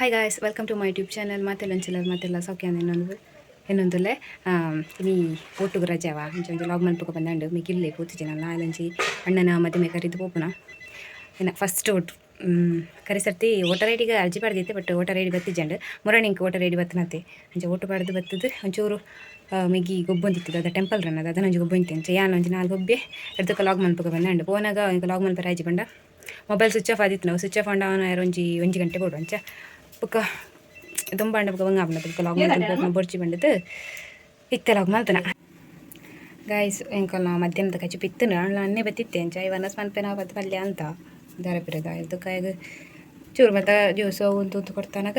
Hi guys, welcome to my YouTube channel. ಮಾತೆಲ್ಲ ಮಾತೆಲ್ಲ ಸೌಖ್ಯ ಇನ್ನೊಂದು ಇನ್ನೊಂದುಲ್ಲೆ ಇನಿ ಒಟ್ಟುಗು ರಜಾವ ಅಂಚ ಒಂಜಿ ಲಾಗ್ ಮನ್ಪುಗ ಬಂದಂಡು ಮಿಗಿಲ್ಲೆ ಪೋತುಜಿನಲ್ಲ ನಾಲಂಜಿ ಅಣ್ಣನ ಮದಿಮೆ ಕರಿದು ಪೋಪುನ ಇನ್ನ ಫಸ್ಟ್ ಓಟು ಕರಿ ಸರ್ತಿ ವೋಟರ್ ಐಡಿಗೆ ಅರ್ಜಿ ಪಾಡ್ದಿತ್ತೆ, ಬಟ್ ವೋಟರ್ ಐಡಿ ಬತ್ತಿಜಂಡು. ಮುರಣಿಂಕ್ ವೋಟರ್ ಐಡಿ ಬತ್ತನತೆ. ಅಂಚ ಓಟು ಪಾಡ್ದು ಬತ್ತದು ಒಂಚೂರು ಮಿಗಿ ಗೊಬ್ಬೊಂದಿತ್ತು ಅದ ಟೆಂಪಲ್ ರನ್ ಅದ ಅದನ್ನ ಒಂಜಿ ಗೊಬ್ಬೊಂದಿತ್ತೆ. ಅಂಚ ಯಾನ್ ಒಂಜಿ ನಾಲ್ ಗೊಬ್ಬೆ ಎಡ್ದಕ್ಕ ಲಾಗ್ ಮನ್ಪುಗ ಬಂದಂಡು. ಪೋನಾಗ ಲಾಗ್ ಮನ್ಪೆರೆ ಆಯ್ಜಿ ಪಂಡ ಮೊಬೈಲ್ ಸ್ವಿಚ್ ಆಫ್ ಆದಿತ್ತು. ನಾವು ಸ್ವಿಚ್ ಆಫ್ ಆಂಡ ಆನ್ ಆಯೆರೆ ಒಂಜಿ ಒಂಜಿ ಗಂಟೆ ಬೋಡು. ಅಂಚ ಬೊಕ್ಕ ದುಂಬಾಂಡ ಬೊಕ್ಕ ಬಂಗ ಆಪುಂಡು. ಬೊಕ್ಕ ಲಾಗ್ ಮಲ್ತೊಂದು ಪೋಪುನ ಬೊಡ್ಚಿ ಪಂಡುದು ಇತ್ತೆ ಲಾಗ್ ಮಲ್ತನ. ಗಾಯ್ಸ್, ಎಂಕಲ್ನ ಮಧ್ಯಾಹ್ನದ ಕಚಿಪು ಇತ್ತುಂಡು ಆಂಡ ಅನ್ನೆ ಬತ್ತಿತ್ತೆ. ಅಂಚ ಐವನಸ್ ಮನ್ಪೆನ ಬತ್ ಪಲ್ಯ ಅಂತ ದಾರ ಪಿರದ ಕಾಯಗ್ ಚೂರು ಮತ್ತ ಜ್ಯೂಸ್ ಅವು ಉಂತು ಕೊಡ್ತಾನಾಗ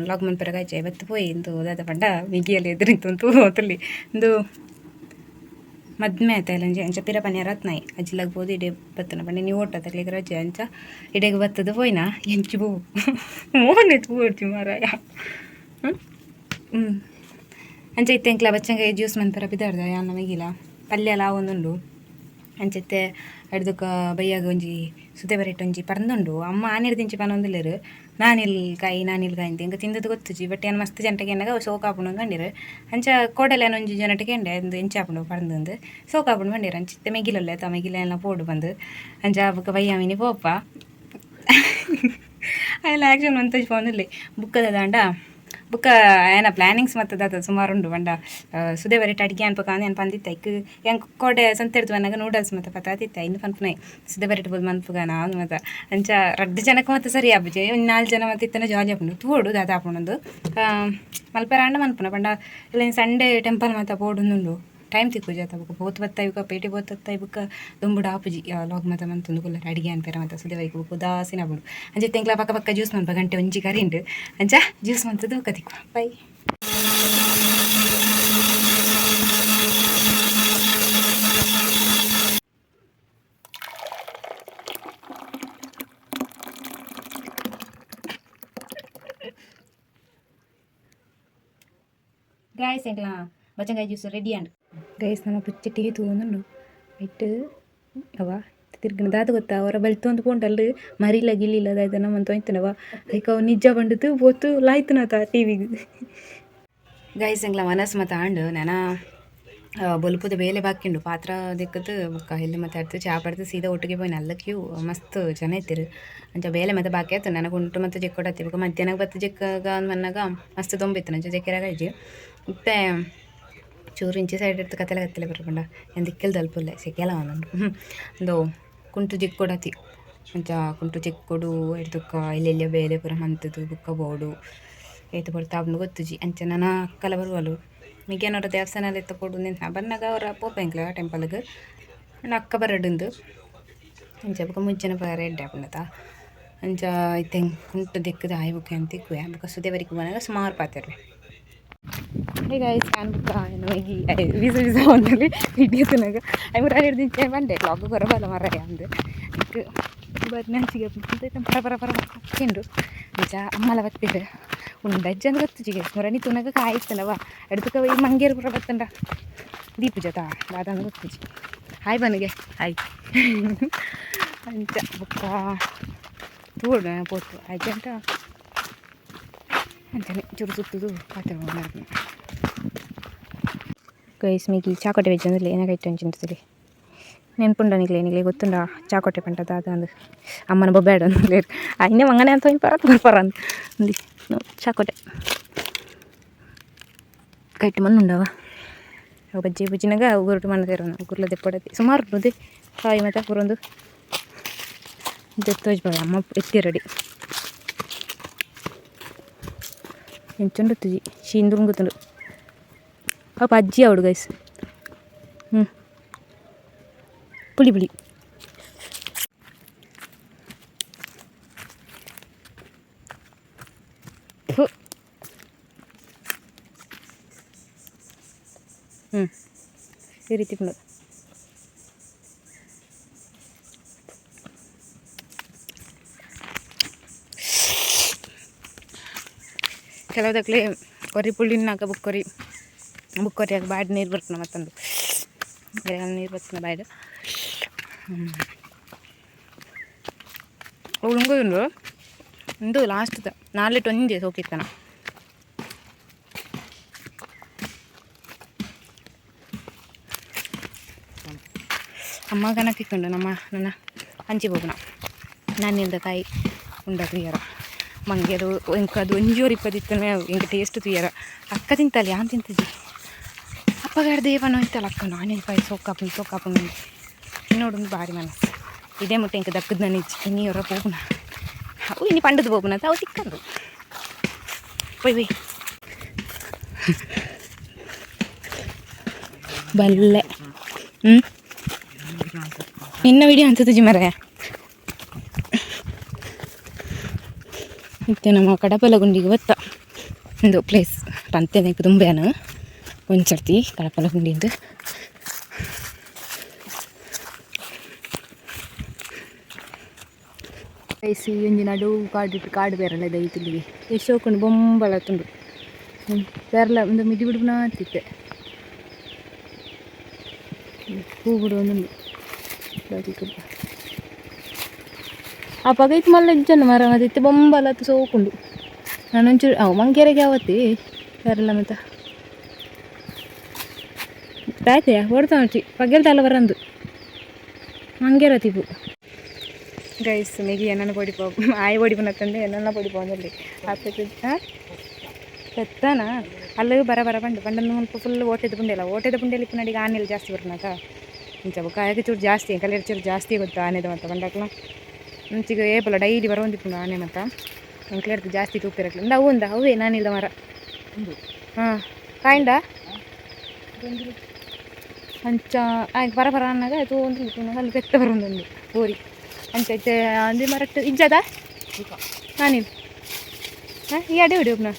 ಲಾಗ್ ಮನ್ಪೆರೆ ಆಯ್ಚೆ ಬತ್ತು ಪೋಯಿ. ಇಂದು ದಾದ ಪಂಡ ಮಿಗಿಯಲ್ಲಿ ಎದುರಿಂತು ಹೋತಲ್ಲಿ ಇಂದು ಮದ್ಮೆ ಆಯ್ತಲ್ಲ ಅಂಚೆ ಅಂಚ ಪಿರ ಪನ್ಯಾರ ರತ್ನಾಯಿ ಅಜ್ಜಿಲಾಗ್ ಪೋದು ಇಡೆ ಬತ್ತನ ಪಂಡ ನೀವು ಓಟ ತಕ್ಲಿಗೆ ರಜೆ. ಅಂಚ ಇಡೆಗ್ ಬತ್ತದ ಪೋಯ್ನಾ ಎಂಚಿ ಬೋ ಮೋನೆ ತೂವೊಡ್ಚಿ ಮಾರಾಯ. ಹ್ಞೂ ಹ್ಞೂ ಅಂಚ ಇತ್ತೆ ಎಂಕ್ಲ ಬಚ್ಚಂಗೆ ಜ್ಯೂಸ್ ಮನ್ಪೆರ ಪಿದಾಡ್ದ ಯಾನ್ ಮಿಗಿಲ ಪಲ್ಯ ಆವೊಂದುಂಡು. ಅಂಚ ಇತ್ತೆ ಅಡ್ದಕ್ಕ ಬಯ್ಯಾಗ ಒಂಜಿ ಸುದೆ ಬರೆಟ್ ಒಂಜಿ ಪರ್ಂದುಂಡು. ಅಮ್ಮ ಆನಿರ್ದಿಂಚಿ ಪನೊಂದುಲ್ಲೆರ್ ನಾನಿಲ್ ಕಾಯಿ ನಾನಿಲ್ ಕಾಯಿ ಅಂತ. ಎಂಕ್ ತಿಂದದ್ದು ಗೊತ್ತುಜಿ, ಬಟ್ ಯಾನ್ ಮಸ್ತ್ ಜನಟೆ ಕೇನ್ನಗ ಅವು ಸೋಕಾಪುಂಡು ಪಂಡೆರ್. ಅಂಚ ಕೋಡಲೆ ಯಾನ್ ಒಂಜಿ ಜನಟ ಕೇಂಡೆ, ಇಂದು ಎಂಚ ಆಪುಂಡು ಪರ್ಂದು? ಸೋಕಾಪುಂಡು ಪಂಡೆರ್. ಅಂಚ ಇತ್ತೆ ಮೆಗಿಲುಲ್ಲೆ ಅತ್ತ ಮೆಗಿಲ ಎಲ್ಲ ಪೋಡು ಬಂದು ಅಂಚ ಬೊಕ ಬಯ್ಯ ಮಿನಿ ಪೋಪ ಅಲ್ಲ ಆ್ಯಕ್ಷನ್ ಮಂತೊಂಜಿ ಪೋಂದುಲ್ಲೆ ಬುಕ್ಕದ ದಾಂಡ ಬುಕ್ಕ ಏನ ಪ್ಲ್ಯಾನಿಂಗ್ಸ್ ಮತ್ತು ದಾದ ಸುಮಾರು ಉಂಡು ಪಂಡ ಸುದೆ ಬರಿಟ್ ಅಡಿಗೆ ಅನ್ಪಕ ಯಾನ್ ಪಂದಿತ್ತೆ. ಐಕ್ ಎಂಕ್ ಕೋಡೆ ಸಂತೆಡ್ದು ಬನ್ನಗ ನೂಡಲ್ಸ್ ಮತ್ತು ಪತಾತಿತ್ತೆ. ಇನ್ನು ಪನ್ಪುನೈ ಸುದೆ ಬರಿಟ್ ಬೋದು ಮನ್ಪುಗ ನಾನು ಮತ. ಅಂಚ ರಡ್ಡ್ ಜನಕ್ಕೆ ಮತ್ತೆ ಸರಿ ಆಪುಜಿ, ಒಂಜಿ ನಾಲ್ ಜನ ಮತ್ತೆ ಇತ್ತನ ಜಾಲಿ ಆಪುಂಡು. ತೂವೊಡು ದಾದ ಆಪುಂಡು. ಮಲ್ಪೆರ ಆಂಡ ಮನ್ಪುನ ಪಂಡ ಇಲ್ಲ ಸಂಡೇ ಟೆಂಪಲ್ ಮಾತ ಪೋಡುಂದುಂಡು. ಟೈಮ್ ತಿಕ್ಕುಜಿ ಅತ. ಬೊಕ ಪೋತು ಬತ್ತ ಬೊಕ ಪೇಟೆ ಪೋತು ಬೊಕ ದುಂಬುಡು ಆಪುಜಿ ಲಾಗ್ ಮಾತ ಮಂತೊಂದು ಕುಲ್ಲರೆ. ಅಡಿಗೆ ಅನ್ಪೆರ ಮಾತ ಸುದೆ ಬೈಕ್ ಬೊಕ ಉದಾಸೀನ ಆಪುಂಡು. ಅಂಚ ಇತ್ತೆ ಎಂಕ್ಲ ಪಕ್ಕ ಪಕ್ಕ ಜ್ಯೂಸ್ ಮನ್ಪ ಗಂಟೆ ಒಂಜಿ ಕರಿಂಡು. ಅಂಚ ಜ್ಯೂಸ್ ಮಂತುದು ಬೊಕ ತಿಕ್ಕುವ. ಬೈ ಗಾಯ್ಸ್, ಎಂಕ್ಲ ಬಚ್ಚಂಗಾಯಿ ಜ್ಯೂಸ್ ರೆಡಿ ಆಂಡ್. ಗೈಸ್, ನಮ್ಮ ಪುಚ್ಚೆಟ್ಟಿಗೆ ತೂವೊಂದುಂಡು ಐಟ್ ಅವ ತಿರ್ಗಣ ದಾದ ಗೊತ್ತಾ? ಅವರ ಬಲ್ತೊಂದು ಪೋಂಡಲ್ಲು ಮರಿಲ ಗಿಲ್ಲಿಲ್ಲ ದಾದ ನಮ್ಮನ್ ತೋಯ್ತನವ. ಐಕ್ ಅವು ನಿಜ ಬಂಡದು ಪೋತು ಲಾಯ್ತನತ ಟಿವಿಗ್. ಗೈಸ್, ಎಂಕ್ಲ ಮನಸ್ ಮತ ಆಂಡ್. ನನ ಬೊಲ್ಪುದ ಬೇಲೆ ಬಾಕಿ ಉಂಡು. ಪಾತ್ರ ದೆಕ್ಕದು ಬೊಕ್ಕ ಎಲ್ಲೆ ಮತ್ತೆ ಅರ್ಥ ಚಾ ಪಡ್ದು ಸೀದಾ ಒಟ್ಟಿಗೆ ಪೋಯಿನ. ಅಲ್ಲ ಕ್ಯೂ ಮಸ್ತ್ ಜನ ಇತ್ತೆರ್. ಅಂಚ ಬೇಲೆ ಮತ್ತೆ ಬಾಕಿ ಆಯ್ತು. ನನಗೆ ಉಂಟು ಮತ್ತೆ ಜೆಕ್ಕೊಡತ್ತಿ. ಬೊಕ್ಕ ಮಧ್ಯಾಹ್ನ ಬತ್ತು ಜೆಕ್ಕಾಗ ಮನ್ನಾಗ ಮಸ್ತ್ ದೊಂಬಿತ್ತು. ಅಂಚ ಜೆಕ್ಕೆರಾಗ ಇಜ್ಜಿ. ಇತ್ತೆ ಚೂರು ಇಂಚಿ ಸೈಡ್ ಇಡ್ತು ಕತ್ತಲೆ ಕತ್ತಲೆ ಬರ್ಪುಂಡ ಯಾನ್ ದಿಕ್ಕೆಲ್ ದಲ್ಪುಲ್ಲೆ ಸೆಕೆಲ ಒಂದುಂಡು. ಇಂದು ಕುಂಟು ಜೆಕ್ಕೊಡತಿ. ಅಂಚ ಕುಂಟು ಜೆಕ್ಕೊಡು ಎಡ್ದುಕ್ಕ ಎಲ್ಲೆಲ್ಲ ಬೇಲೆ ಪೂರ ಮಂತುದು ಬುಕ್ಕ ಬೋಡು ಏತ್ ಪೊರ್ತು ಆಪುಂಡು ಗೊತ್ತುಜಿ. ಅಂಚ ನನ ಅಕ್ಕಲ ಬರುವಲು ಮಿಗ್ಯಾನವರ ದೇವಸ್ಥಾನ ಎತ್ತ ಪೋಡು ನಿಂತ ಬನ್ನಗ ಅವರ ಪೋಪ ಎಂಕ್ಲ ಟೆಂಪಲ್ಗ್ ಅಂಡ ಅಕ್ಕ ಬರಡುಂದು. ಅಂಚ ಬೊಕ ಮುಜ್ಜನ ಪೋಯೆರೆ ಎಡ್ಡೆ ಆಪುಂಡತ. ಅಂಚ ಇತ್ತೆ ಕುಂಟು ದೆಕ್ಕುದು ಆಯಿ ಬೊಕ ಯಾನ್ ತಿಕ್ಕುವೆ. ಬೊಕ ಸುದೆ ಬರಿಕ್ ಪೋನಗ ಸುಮಾರು ಪಾತೆರುವೆ. ಹೇ ಗಾಯ್ಸ್, ಯಾನ್ ಬುಕ್ಕ ಹೋಗಿ ವೀಸ ವೀಸ ಒಂದಲ್ಲಿ ವಿಡಿಯೋ ತೂನಗ ಐಮುರ ಹಿಡ್ದಿಂಚೆ ಬಂಡೆ ಲಾಗ್ ಕೊರಬಲ್ಲ ಮಾರಾಯ ಅಂದ್ ಐಕ್ ಬರ್ನಾಂಚಿಗೆ ಪರ ಪರ ಪರ ತಿಂಡು. ಅಂಚ ಅಮ್ಮಲ ಬತ್ತಿರು ಉಂಡಜ್ಜಂದು ಗೊತ್ತುಜಿ ಗೈಸ್. ಮುರನಿ ತೂನಗ ಕಾಯಿತ್ತನವ ಎಡ್ದುಕ ಈ ಮಂಗೇರು ಪೂರ ಬತ್ತಂಡ ದೀಪುಜ ತಾ ದಾದಂದು ಗೊತ್ತುಜಿ. Hi ಬನ್ನಿಗೆ hi. ಅಂಚ ಬೊಕ್ಕ ತೂಡು ಪೋತು ಆಯ್ತಂಟ. ಅಂಚನೆ ಚೂರು ಸುತ್ತುದು ಪಾತೆರ. ಗೈಸ್, ಮಿಗಿ ಚಾಕೋಟೆ ವೆಜ್ ಅಂದ್ರೆ ಏನಾಗೈತೆ ಅಂಚಿಂತಲಿ ನೆನ್ಪುಂಡ ನಿಗ್ಲೆ ನಿಗ್ಲೆ ಗೊತ್ತುಂಡ ಚಾಕೋಟೆ ಪಂಟ ದಾದ ಅಂದು? ಅಮ್ಮನ ಬೊಬ್ಬೇಡ ಅಂದ್ಲೇರು ಇನ್ನೇ ಮಂಗನೆ ಅಂತ ಪರ ಬರ್ಪರ ಅಂದು ಚಾಕೋಟೆ ಕೈಟ್ ಮಣ್ಣುಂಡವ ಅವು ಬಜ್ಜಿ ಬುಜ್ಜಿನಾಗ ಉಗುರುಟು ಮಣ್ಣು ತೇರೋನು ಉಗುರ್ಲ ದೆಪ್ಪಡತಿ ಸುಮಾರು ಉಂಡು ಕಾಯಿ ಮತ್ತೆ ಪುರೊಂದು ದೆತ್ತೋಜ್ ಅಮ್ಮ ಎತ್ತಿ ರೆಡಿ ಎಂಚುಂಡು ತುಜಿ ಶೀಂದುಂಗುತ್ತುಂಡು ಪಾಪ ಅಜ್ಜಿ ಅವಡು ಗೈಸ್. ಹ್ಞೂ ಪುಳಿ ಪುಳಿ ಹ್ಞೂ ಈ ರೀತಿ ಪುಂಡು. ಕೆಲವುದಕ್ಲೆ ಕೊರಿ ಪುಳ್ಳಿನಾಗ ಬುಕ್ಕೊರಿ ಬುಕ್ಕೊರಿಯಾಗ ಬಾಯ್ಡ್ ನೀರು ಬರ್ತನ ಮತ್ತೊಂದು ಬೇರೆ ನೀರು ಬರ್ತನ ಬಾಯ್ಡ್ ಉಂಡು. ಉಂದು ಲಾಸ್ಟ್ ನಾಲ್ಕು ಒಂಜಿ ಸೋಕಿತ್ತನ ಅಮ್ಮ ಕನಕಿಕ್ಕೊಂಡು ನಮ್ಮ ನನ್ನ ಅಂಚಿ ಹೋಗೋಣ ನಾನಿಲ್ದ ಕಾಯಿ ಉಂಡ ತುಯ್ಯರ ಮಂಗೆರು ಇಂಕ ಅದು ಒಂಜೋರು ಇಪ್ಪದಿತ್ತನೆ ಇಂಕ ಟೇಸ್ಟ್ ತುಯ್ಯರ ಅಕ್ಕ ತಿಂತಲ್ಲ ಯಾನ್ ತಿಂತಜಿ ಅಪ್ಪಗಾಡ ದೇವನೋ ಇತ್ತಲ್ಲ ಅಕ್ಕ ನಾನೇನು ಕಾಯಿ ಸೋಕಾಪುಂಡು ಸೋಕಾಪುಂಡು ನೋಡೊಂದು ಬಾರಿ ಮನಸ್ಸು ಇದೇ ಮುಟ್ಟೆ ಇಂಕ ದಕ್ಕದ ನಾನು ಇನಿ ಹೊರ ಹೋಗುಣ ಅವು ಇನಿ ಪಂಡದ ಹೋಗುಣ ಅಂತ ಅವು ತಿಕ್ಕಂದು ಒಯ್ ಒಯ್ ಬಲ್ಲೆ ಹ್ಞೂ ನಿನ್ನ ವಿಡಿಯೋ ಅಂತದ್ದು ಮರ. ಮತ್ತು ನಮ್ಮ ಕಡಪಲಗುಂಡಿಗೆ ಬತ್ತ ಒಂದು ಪ್ಲೇಸ್ ಪಂತೆ ತುಂಬಾನು ಒಂಚರ್ತಿ ಕಡಪಲಗುಂಡಿಂದು. ಐಸಿ ಒಂಜಿ ನಡು ಕಾಡು ಕಾಡು ಬೇರಲ್ಲ ದೈತುಲಿಗೆ ಎಷ್ಟು ಬೊಂಬಳ ತುಂಡು ಬೇರಲ್ಲ ಒಂದು ಮಿಡಿ ಬಿಡುಪುನ ತಿತ್ತೆ ಹೂ ಬಿಡು ಒಂದುಂಡು. ಆ ಪಗೈತ್ ಮಲ್ಲ ಇಜ್ಜನ ಮರ ಮತ್ತೆ ಇತ್ತೆ ಬೊಂಬಲತ್ತು ಸೋಕುಂಡು ನಾನೊಂಚೂರು ಅವು ಮಂಗೇರೆಗೆ ಯಾವತ್ತಿ ಬೇರೆಲ್ಲ ಮತ್ತೆ ತಾಯ್ತೆಯಾ ಓಡ್ತಾ ಉಂಟು ಪಗೆಲ್ ತಲ ಬರಂದು ಮಂಗೇರ ತಿಪ್ಪು. ಗೈಸ್ ಮೆಗಿ ಎನ್ನನ್ನು ಪೊಡಿಪೋ ಆಯಿ ಪೊಡಿಪುನತ್ತಂದೆ ಎನ್ನನ್ನ ಪೊಡಿಪೋಂದಲ್ಲಿ ಆಪೆ ಪೆತ್ತನ ಅಲ್ಲೂ ಬರ ಬರ ಪಂಡು ಪಂಡನ್ನು ಮುಲ್ಪ ಫುಲ್ ಓಟೆದ ಪುಂಡೆಲ್ಲ ಓಟೆದ ಪುಂಡೆಲಿ ಇಪ್ಪುನಡಿಗೆ ಆನೆಲ್ ಜಾಸ್ತಿ ಬರ್ನಾಕ ಇಂಚ ಬೊಕ್ಕ ಆಯಕ್ಕೆ ಚೂರು ಜಾಸ್ತಿ ಕಲೆರ್ ಚೂರು ಜಾಸ್ತಿ ಗೊತ್ತು ಆನೆದ ಮತ್ತೆ ಪಂಡಕ್ಲ ಮುಂಚಿಗೆ ಏಪಲ ಡೈಲಿ ಬರೋಂದಿಪ್ಪುಂಡು ಆನೆ ಮತ್ತೆ ಎಂಕ್ಲೇರ್ದು ಜಾಸ್ತಿ ತೂಪಿರಕ್ಲ ಇಂದ ಅವು ಉಂದ ಅವೇ ನಾನಿಲ್ದ ಮರ ಹಾಂ ಕಾಯಿಂಡ ಅಂಚ ಆಯ್ತು ಬರ ಬರ ಅನ್ನಾಗ ಅದು ಒಂದು ಅಲ್ಲಿ ಪೆತ್ತ ಬರೋಂದೊಂದು ಊರಿ ಅಂಚ ಇತ್ತೆ ಅಂದಿ ಮರಟ್ಟು ಇಜ್ಜದ ನಾನಿಲ್ ಹಾಂ ಈ ಅಡೆ ಹೊಡಿ ಒಬ್ಬನ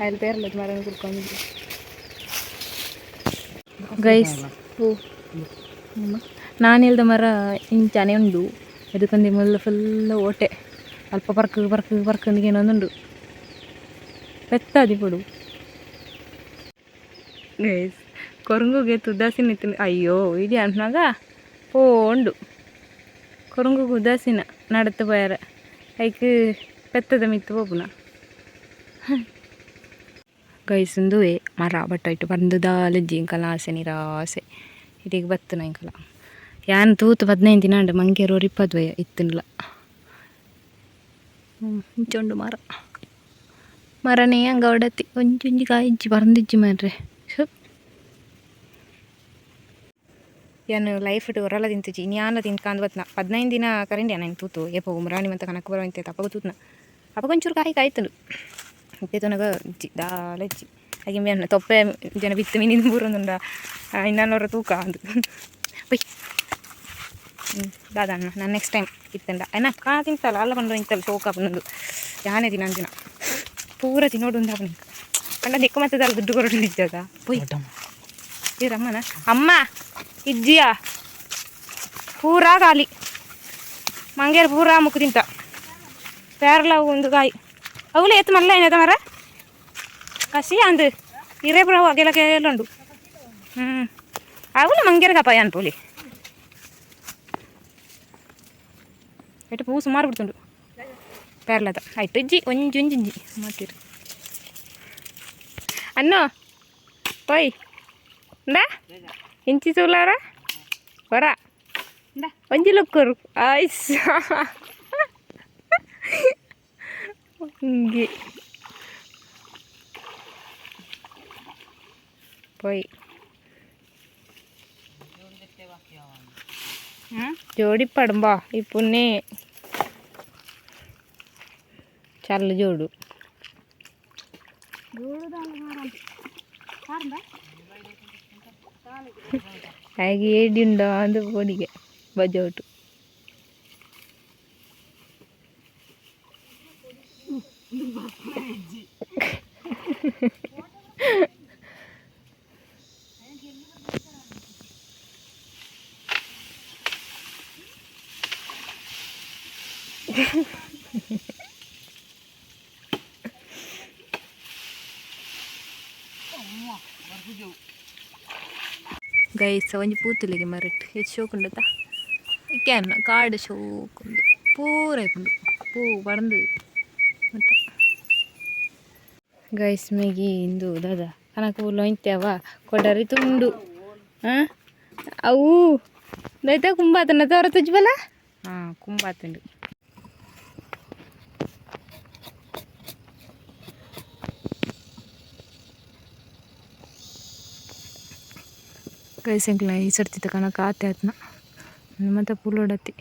ಅಲ್ಲಿ ಪೇರ್ಲದ ಮರನ ಕುಡ್ಕೊಂಡಿದ್ದೆ ಗೈಸ್. ಓ ನಾನಿಲ್ದ ಮರ ಇಂಚಾನೆ ಉಂಡು ಎದಕ್ಕಂದು ಮುಲ್ಲ ಫುಲ್ ಓಟೆ ಅಲ್ಪ ಪರ್ಕ್ ಪರ್ಕ್ ಪರ್ಕ್ ಏನೊಂದುಂಡು ಪೆತ್ತ ಪಡು ಗೈಸ್. ಕೊರಂಗುಗೆ ಉದಾಸೀನ ಇತ್ತು ಅಯ್ಯೋ ಇಡೀ ಅನ್ನಾಗ ಪೋಂಡು ಕೊರಂಗುಗೆ ಉದಾಸೀನ ನಡத்து ಪೋಯಾರ ಐಕ್ ಪೆತ್ತದ ಮಿತ್ತು ಪೋಪುನ. ಗೈಸ್ ಉಂದುವೆ ಮರ ಬಟ್ ಐಟು ಬಂದು ದಾಲಜ್ಜಿ ಇಂಕಲ ಆಸೆ ನಿರಾಸೆ ಇದೀಗ ಬತ್ತುನ ಇಂಕಲ ಯಾನ್ ತೂತು 15 ದಿನ ಉಂಡು ಮಂಗೇರು ಒರಿಪದ್ವಯ ಇತ್ತುಂಡ್ಲ ಇಂಚ ಉಂಡು ಮರ ಮರನೇ ಹಂಗ ಒಡತಿ ಒಂಜಿ ಒಂಜಿ ಕಾಯಿ ಇಜ್ಜಿ ಪರಂದಿಜ್ಜಿ ಮಾರ್ರೆ. ಯಾನು ಲೈಫ್ ಒರಲ ತಿಂತುಜಿ ಇನ್ಯಾನ ತಿನ್ಕಾಂದು ಬತ್ನ 15 ದಿನ ಕರಿಂಡೆ ನಾನು ತೂತು ಏಪೋ ಮುರಾಣಿ ಮಂತ ಕನಕ ಬರೋ ಅಪ್ಪಗ ತೂತ್ನ ಅಪ್ಪಗ ಒಂಚೂರು ಕಾಯಿ ಕಾಯ್ತನು ಇತ್ತೆ ತುನಗ ಇಜ್ಜಿ ದಾಲ ಇಜ್ಜಿ ಹಾಗೆ ಮೇನ್ ತೊಪ್ಪೆ ಜನ ಬಿತ್ತು ಮೀನಿನ ಬೂರೊಂದುಂಡ ಇನ್ನೊರ ತೂಕ ಅಂದು ಬೈ ದಾದ ಅಣ್ಣ ನಾನು ನೆಕ್ಸ್ಟ್ ಟೈಮ್ ಇತ್ತಂಡ ಏನ ಕಾ ತಿಂತಲ್ಲ ಅಲ್ಲ ಬಂದು ಇಂತಲ್ಲ ಶೋಕ ಬಂದು ಯಾನೇ ದಿನ ದಿನ ಪೂರ ತಿನ್ನೋಡು ಉಂದಾಪ ಪಂಡ ದಿಕ್ಕು ಮತ್ತೆ ದುಡ್ಡು ಕೊರಡು ಇದ್ದಾಗ ಪೊಯ್ ಇರಮ್ಮನ ಅಮ್ಮ ಇಜ್ಜಿಯಾ ಪೂರಾ ಖಾಲಿ ಮಂಗೇರು ಪೂರಾ ಮುಕ್ಕು ತಿಂತ ಪೇರ್ಲ ಒಂದು ಕಾಯಿ ಅವುಲ ಎತ್ತು ಮಲ್ಲ ಏನದ ಮರ ಕಸಿ ಅಂದು ಇರೇ ಪೂರ ಅಗೆಲ ಕೇಳುಂಡು ಹ್ಞೂ ಅವುಲ ಮಂಗೇರು ಕಾಪಾಯ ಅನ್ಪೋಲಿ ಐಟು ಪೂ ಸುಮಾರು ಬಿಡ್ತುಂಡು ಪೇರ್ಲದ ಆಯ್ತು ಇಜ್ಜಿ ಒಂಜಿ ಒಂಜಿ ಇಂಜಿ ಮಾತಿರು ಅನ್ನೋ ಪೊಯ್ ಇಂದಾ ಇಂಚಿ ತೂಲಾರ ಹೊರ ಒಂಜಿ ಲುಕ್ಕರು ಆಯ್ಸ್ ಹಿಂಗೆ ಪೊಯ್ ಜೋಡಿ ಪಡಂಬಾ ಇಪ್ಪುನ್ನೇ ಚಲ್ಲ ಜೋಡು ಹಾಗೆ ಏಡಿ ಉಂಡ ಅಂದು ಪೋಡಿಗೆ ಬಜೋಟು. ಗೈಸ್ ಒಂಜಿ ಪೂತುಲಿಗೆ ಮರಟ್ ಹೆಚ್ಚು ಶೋಕುಂಡುತ್ತಾ ಇಕ್ಯಾನ್ ಕಾಡು ಶೋಕುಂಡು. ಪೂರ ಇಪ್ಪುಂಡು ಪೂ ಪರಂದು ಮತ್ತ. ಗೈಸ್ ಮೇಗಿ ಇಂದು ದಾದ ಕನಕ ಪೂಲ ಕೊಡರಿ ತುಂಡು. ಹಾಂ ಅವು ದೈತ ಕುಂಬಾತನ ತೋರ ತುಜ್ಬಲ. ಹಾಂ ಕುಂಬಾತುಂಡು. ಗೈಸ್ ಎಂಕ್ಲ ಈ ಸರ್ತಿ ಕನಕ ಆತೆ ಆತ್ನ. ಮತ್ತೆ ಪುಲೋಡತಿ.